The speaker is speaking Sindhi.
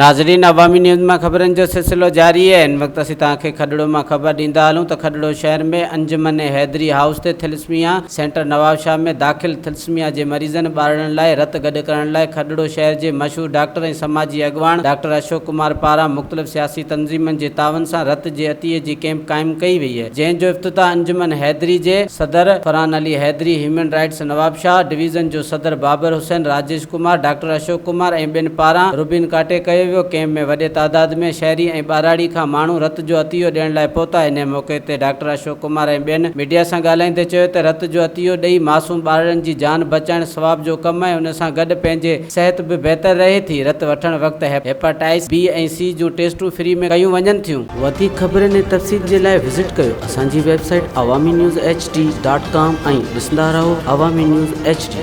ناظرين عوامي نيوز مان خبرن جو سلسلو جاري آهي هن وقت اسين توهان کي کڏڙو مان خبر ڏيندا هلون ته کڏڙو شهر ۾ انجمن حيدري هائوس تي ٿلسميا سينٽر نوابشاهه ۾ داخل ٿلسميا جي مريضن ٻارڙن لاء رت گڏ ڪرڻ لاء کڏڙو شهر جي مشهور ڊاڪٽر ۽ سماجي اڳواڻ ڊاڪٽر اشوڪ ڪمار پاران مختلف سياسي تنظيمن جي تعاون سان رت جي عطيي جي ڪئمپ قائم ڪئي وئي جنهن جو افتتاح انجمن حيدري جي صدر Farhan Ali Haidri human rights Nawabshah division جو صدر بابر حسين راجيش ڪمار، ڊاڪٽر اشوڪ ڪمار ۽ ٻين پاران ربين ڪاٽي ڪيو ويو، ڪئمپ ۾ وڏي تعداد ۾ شهري ۽ ٻهراڙي کان ماڻهو رت جو عطيو ڏيڻ لاء پهتا، انهي موقعي تي ڊاڪٽر اشوڪ ڪمار ۽ ٻين ميڊيا سان ڳالهائيندي چيو ته رت جو عطيو ڏئي معصوم ٻارڙن جي جان بچائڻ ثواب جو ڪم آهي ان سان گڏ پنهنجي صحت به بهتر رهي ٿي، رت وٺڻ وقت هيپاٽائس بي ۽ سي جون ٽيسٽون فري ۾ ڪيون وڃن ٿيون. وڌيڪ خبرن ۽ تفصيل جي لاء وزٽ ڪيو اسان جي website Awami news H D dot com ۽ ڏسندا رهو عوامي نيوز ايڇ ڊي.